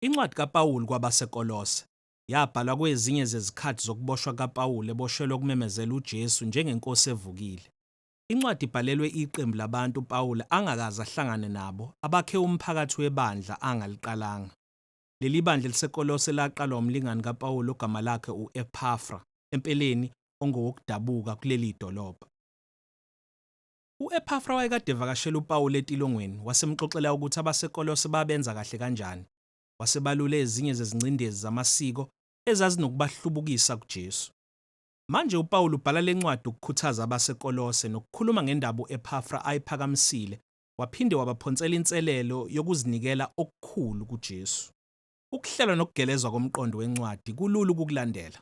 Incwadi kaPawulu kwabaseKolose yabhalwa kwezinye zezikhathi zokuboshwa kukaPawulu eboshelwa ukumemezela uJesu njengeNkosi evukile. Incwadi ibhalelwe iqembu labantu uPawulu angakaze ahlangane nabo abakhe umphakathi webandla angaliqalanga. Leli bandla eliseKolose laqalwa umlingani kaPawulu ogama lakhe u-Ephafra, empeleni ongowokudabuka kuleli dolobha. U-Ephafra wayekade evakashela uPawulu etilongweni wasemxoxela ukuthi abaseKolose babenza kahle kanjani. Wasebalula ezinye zezingcindezi zamasiko ezazinokubahlubukisa kuJesu. Manje uPawulu ubhala lencwadi ukukhuthaza abaseKolose nokukhuluma ngendaba u-Ephafra ayiphakamisile waphinde wabaphonsela inselelo yokuzinikela okukhulu kuJesu. Ukuhlelwa nokugelezwa komqondo wencwadi kulula ukukulandela.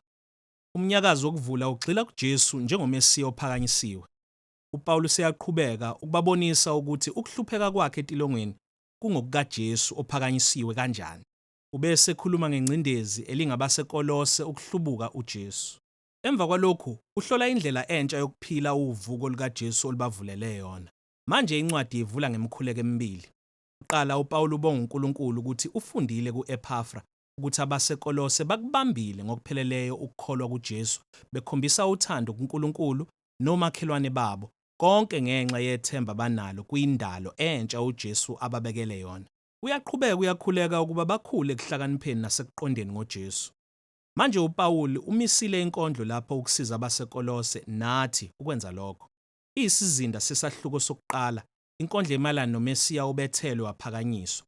Umnyakazo wokuvula ugxila kuJesu njengoMesiya ophakanyisiwe. UPawulu useyaqhubeka ukubabonisa ukuthi ukuhlupheka kwakhe etilongweni kungokukaJesu ophakanyisiwe kanjani. Ube esekhuluma ngengcindezi elingabaseKolose ukuhlubuka uJesu. Emva kwalokhu uhlola indlela entsha yokuphila uvuko lukaJesu olubavulele yona. Manje incwadi ivula ngemikhuleko emibili. Kuqala uPawulu ubonga uNkulunkulu ukuthi ufundile ku-Ephafra ukuthi abaseKolose bakubambile ngokupheleleyo ukukholwa kuJesu bekhombisa uthando kuNkulunkulu nomakhelwane babo, konke ngenxa yethemba abanalo kwindalo entsha uJesu ababekele yona. Uyaqhubeka uyakhuleka ukuba bakhule ekuhlakanipheni nasekuqondeni ngoJesu. Manje uPawulu umisile inkondlo lapho ukusiza abaseKolose nathi ukwenza lokho. Iyisizinda sesahluko sokuqala, inkondlo emayelana noMesiya obethelwe waphakanyiswa.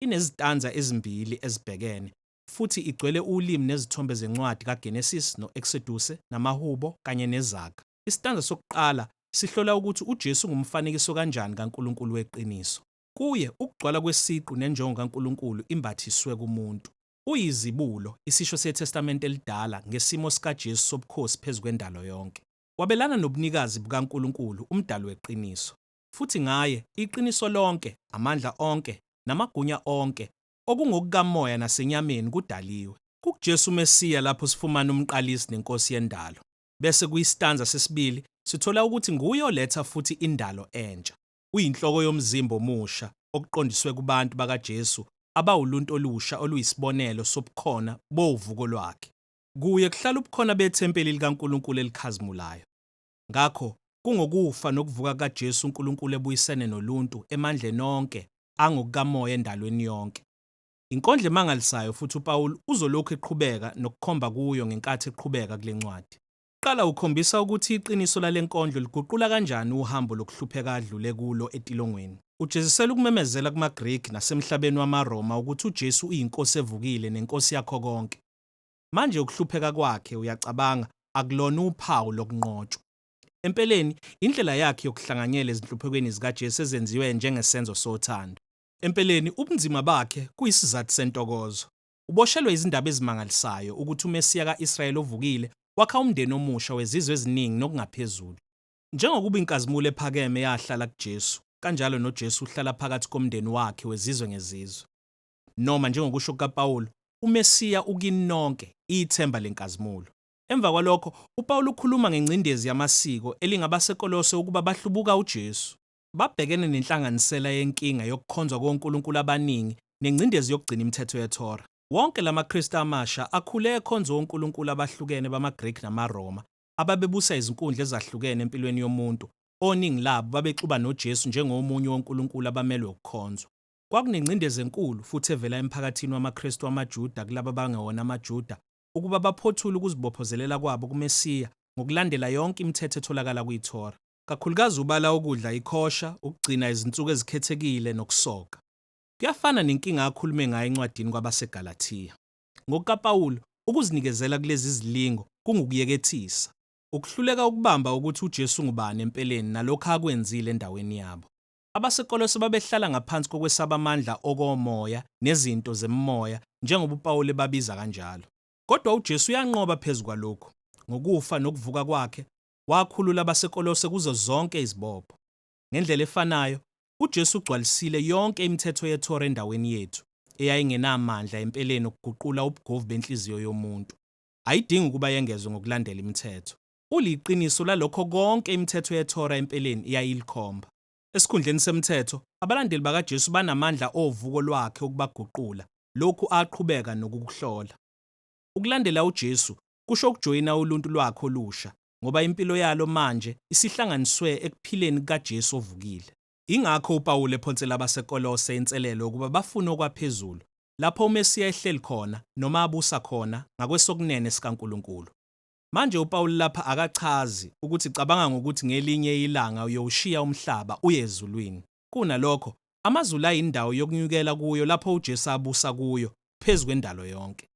Inezitanza ezimbili ezibhekene, futhi igcwele ulimi nezithombe zencwadi kaGenesisi no-Ekseduse namaHubo kanye neZaga. Isitanza sokuqala sihlola ukuthi uJesu ungumfanekiso kanjani kaNkulunkulu weqiniso. Kuye, ukugcwala kwesiqu nenjongo kaNkulunkulu imbathiswe kumuntu. Uyizibulo, isisho seTestamente Elidala ngesimo sikaJesu sobukhosi phezu kwendalo yonke. Wabelana nobunikazi bukaNkulunkulu, uMdali weqiniso. Futhi ngaye, iqiniso lonke, amandla onke, namagunya onke, okungokukamoya nasenyameni kudaliwe. KukuJesu uMesiya lapho sifumana uMqalisi neNkosi yendalo. Bese kuyistanza sesibili sithola ukuthi nguye oletha futhi indalo entsha. Uyinhloko yomzimba omusha, okuqondiswe kubantu bakaJesu abawuluntu olusha oluyisibonelo sobukhona bovuko lwakhe. Kuye kuhlala ubukhona bethempeli likaNkulunkulu elikhazimulayo. Ngakho, kungokufa nokuvuka kukaJesu uNkulunkulu ebuyisene noluntu emandleni onke angokukamoya endalweni yonke. Inkondlo emangalisayo futhi uPawulu uzolokhu eqhubeka nokukhomba kuyo ngenkathi eqhubeka kule ncwadi. Qala ukhombisa ukuthi iqiniso lale nkondlo liguqula kanjani uhambo lokuhlupheka adlule kulo etilongweni. Ujezisela ukumemezela kumaGreki nasemhlabeni wamaRoma ukuthi uJesu uyiNkosi evukile neNkosi yakho konke. Manje ukuhlupheka kwakhe, uyacabanga, akulona uphawu lokunqotshwa. Empeleni, indlela yakhe yokuhlanganyela ezinhluphekweni zikaJesu ezenziwe njengesenzo sothando. Empeleni, ubunzima bakhe kuyisizathu sentokozo. Uboshelwe izindaba ezimangalisayo ukuthi uMesiya ka-Israyeli ovukile wakha umndeni omusha wezizwe eziningi nokungaphezulu. Njengokuba inkazimulo ephakeme yahlala kuJesu, kanjalo noJesu uhlala phakathi komndeni wakhe wezizwe ngezizwe. Noma njengokusho kukaPawulu, uMesiya ukini nonke, ithemba lenkazimulo. Emva kwalokho, uPawulu ukhuluma ngengcindezi yamasiko elingabaseKolose ukuba bahlubuka uJesu. Babhekene nenhlanganisela yenkinga yokukhonzwa konkulunkulu abaningi nengcindezi yokugcina imithetho yeThora. Wonke la maKristu amasha akhule ekhonza onkulunkulu abahlukene bamaGreki namaRoma, ababebusa izinkundla ezahlukene empilweni yomuntu, oningi labo babexuba noJesu njengomunye wonkulunkulu abamelwe ukukhonzwa. Kwakunengcindezi enkulu futhi evela emphakathini wamaKristu wamaJuda kulabo abangewona amaJuda ukuba baphothule ukuzibophezelela kwabo kuMesiya ngokulandela yonke imithetho etholakala kwiThora. Kakhulukazi ubala ukudla ikosha, ukugcina izinsuku ezikhethekile nokusoka. Kuyafana nenkinga akhulume ngayo encwadini kwabaseGalathiya. NgokukaPawulu, ukuzinikezela kulezi zilingo kungukuyekethisa, ukuhluleka ukubamba ukuthi uJesu ungubani empeleni nalokho akwenzile endaweni yabo. AbaseKolose babehlala ngaphansi kokwesaba amandla okomoya nezinto zemimoya njengoba uPawulu ebabiza kanjalo. Kodwa uJesu uyanqoba phezu kwalokhu. Ngokufa nokuvuka kwakhe, wakhulula abaseKolose kuzo zonke izibopho. Ngendlela efanayo, uJesu ugcwalisile yonke imithetho yeThora endaweni yethu, eyayingenamandla empeleni okuguqula ubugovu benhliziyo yomuntu. Ayidingi ukuba yengezwe ngokulandela imithetho. Uliqiniso lalokho konke imithetho yeThora empeleni eyayilikhomba. Esikhundleni semithetho, abalandeli bakaJesu banamandla ovuko lwakhe ukubaguqula. lokhu aqhubeka nokukuhlola. Ukulandela uJesu kusho ukujoyina uluntu lwakhe olusha, ngoba impilo yalo manje isihlanganiswe ekuphileni kukaJesu ovukile. Ingakho uPawulu ephonsela abaseKolose inselelo ukuba bafune okwaphezulu, lapho uMesiya ehleli khona, noma abusa khona, ngakwesokunene sikaNkulunkulu. Manje uPawulu lapha akachazi ukuthi cabanga ngokuthi ngelinye ilanga uyowushiya umhlaba uye ezulwini. Kunalokho, amazulu ayindawo yokunyukela kuyo lapho uJesu abusa kuyo phezu kwendalo yonke.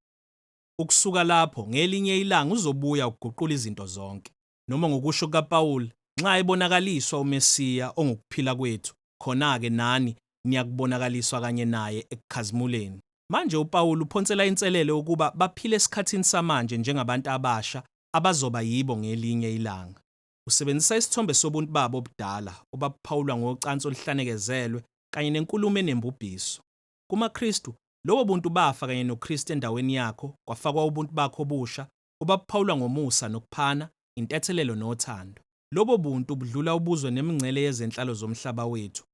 Ukusuka lapho, ngelinye ilanga uzobuya ukuguqula izinto zonke. Noma ngokusho kukaPawulu, nxa ebonakaliswa uMesiya ongukuphila kwethu, khona-ke nani niyakubonakaliswa kanye naye ekukhazimuleni. Manje uPawulu uphonsela inselele ukuba baphile esikhathini samanje njengabantu abasha abazoba yibo ngelinye ilanga. Usebenzisa isithombe sobuntu babo obudala, obabuphawulwa ngocansi oluhlanekezelwe kanye nenkulumo enembubhiso. KumaKristu, lobo buntu bafa kanye noKristu endaweni yakho kwafakwa ubuntu bakho obusha, obabuphawulwa ngomusa nokuphana, intethelelo nothando. Lobo buntu budlula ubuzwe nemingcele yezenhlalo zomhlaba wethu.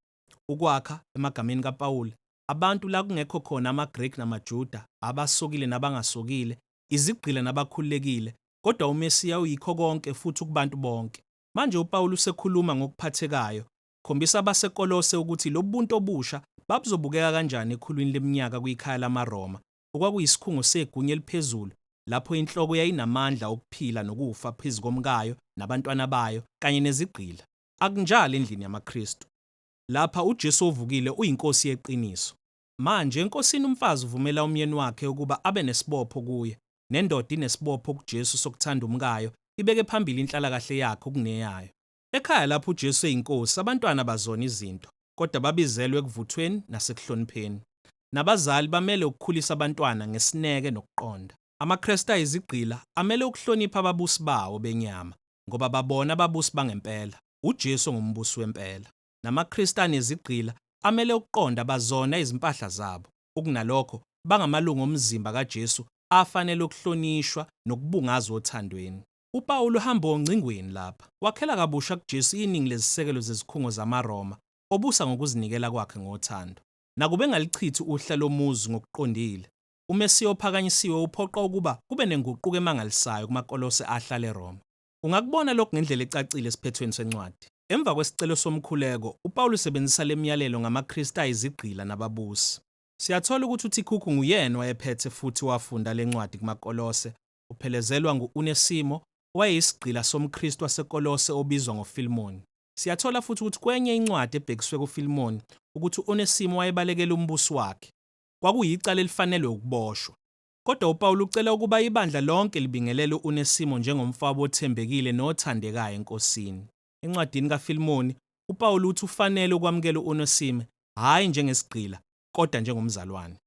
Ukwakha, emagameni kaPawulu, abantu la kungekho khona amaGreki namaJuda, abasokile nabangasokile, izigqila nabakhululekile, kodwa uMesiya uyikho konke futhi ukubantu bonke. Manje uPawulu usekhuluma ngokuphathekayo, khombisa abaseKolose ukuthi lobuntu obusha babuzobukeka kanjani ekhulwini leminyaka kwikhaya lamaRoma, okwakuyisikhungo segunya eliphezulu lapho inhloko yayinamandla okuphila nokufa phezu komkayo nabantwana bayo kanye nezigqila. Akunjalo endlini yamaKristu. Lapha uJesu ovukile uyiNkosi yeqiniso. Manje, eNkosini umfazi uvumela umyeni wakhe ukuba abe nesibopho kuye, nendoda inesibopho kuJesu sokuthanda umkayo, ibeke phambili inhlalakahle yakhe kuneyayo. Ekhaya lapho uJesu eyiNkosi, abantwana abazona izinto, kodwa babizelwe ekuvuthweni nasekuhlonipheni. Nabazali bamele ukukhulisa abantwana ngesineke nokuqonda. AmaKristu ayizigqila amele ukuhlonipha ababusi bawo benyama, ngoba babona ababusi bangempela, uJesu ongumbusi wempela. NamaKristu anezigqila amele ukuqonda bazona izimpahla zabo. Ukunalokho, bangamalungu omzimba kaJesu afanele ukuhlonishwa nokubungazwa othandweni. UPawulu uhamba ongcingweni lapha. Wakhela kabusha kuJesu iningi lezisekelo zezikhungo zamaRoma, obusa ngokuzinikela kwakhe ngothando. Nakuba engalichithi uhla lomuzi ngokuqondile, uMesiya ophakanyisiwe uphoqa ukuba kube nenguquko emangalisayo kumaKolose ahlala eRoma. Ungakubona lokhu ngendlela ecacile esiphethweni sencwadi. Emva kwesicelo somkhuleko, uPawulu usebenzisa le myalelo ngamaKristu ayizigqila nababusi. Siyathola ukuthi uThikhukhu nguyena owayephethe futhi wafunda le ncwadi kumaKolose, uphelezelwa ngu-Onesimo owayeyisigqila somKristu waseKolose obizwa ngoFilimoni. Siyathola futhi ukuthi kwenye incwadi ebhekiswe kuFilimoni ukuthi u-Onesimo wayebalekela umbusi wakhe. Kwakuyicala elifanelwe ukuboshwa. Kodwa uPawulu ucela ukuba ibandla lonke libingelele u-Onesimo njengomfowabo othembekile nothandekayo eNkosini. Encwadini kaFilimoni, uPawulu uthi ufanele ukwamukela u-Onesime hhayi njengesigqila kodwa njengomzalwane.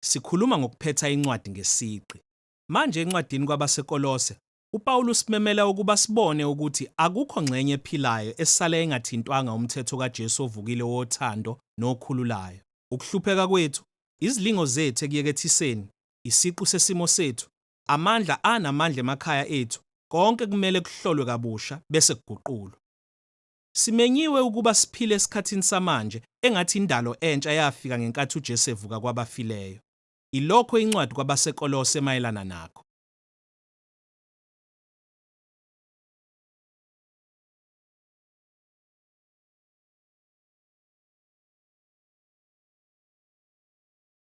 Sikhuluma ngokuphetha incwadi ngesigqi. Manje encwadini kwabaseKolose, uPawulu usimemela ukuba sibone ukuthi akukho ngxenye ephilayo esala engathintwanga umthetho kaJesu ovukile wothando nokhululayo. Ukuhlupheka kwethu, izilingo zethu ekuyekethiseni, isiqu sesimo sethu, amandla anamandla emakhaya ethu, konke kumele kuhlolwe kabusha bese kuguqulwa. Simenyiwe ukuba siphile esikhathini samanje engathi indalo entsha yafika ngenkathi uJesu evuka kwabafileyo. Ilokho incwadi kwabaseKolose emayelana nakho.